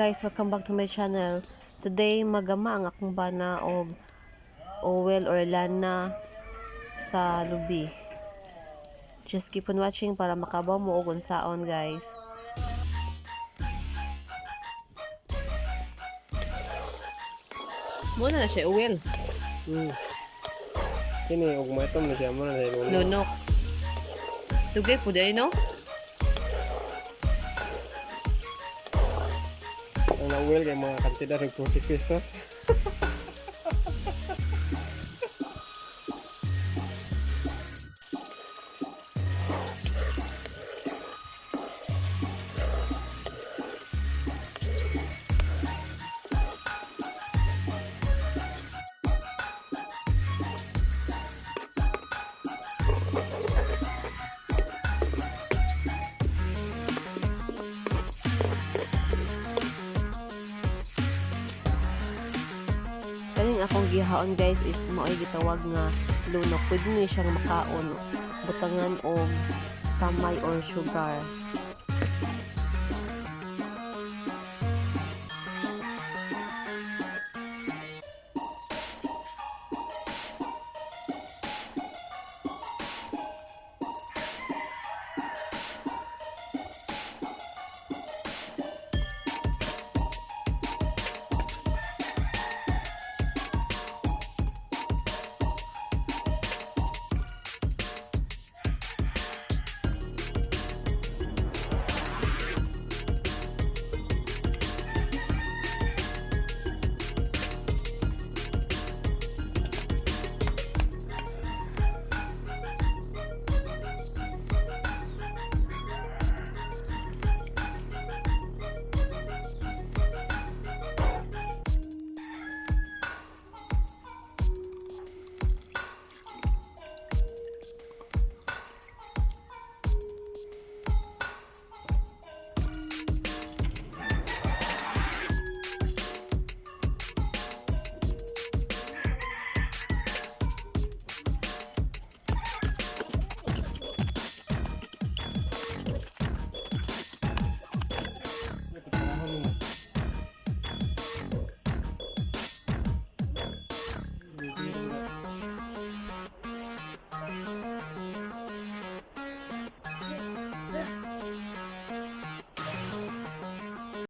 Guys, welcome back to my channel. Today magama ang akong bana og oil or lana sa lubi. Just keep on watching para makabaw mo og unsaon, guys. Muna na siya oil. Kini ug matom na siya mo na siya lunok. Lunok. Dugay po dahil, no? Ang na-well kay mga kantidad og 40 pesos. Kaning akong gihaon, guys, is mao'y gitawag nga lunok. Pwede ni siyang makaon butangan og kamay or sugar.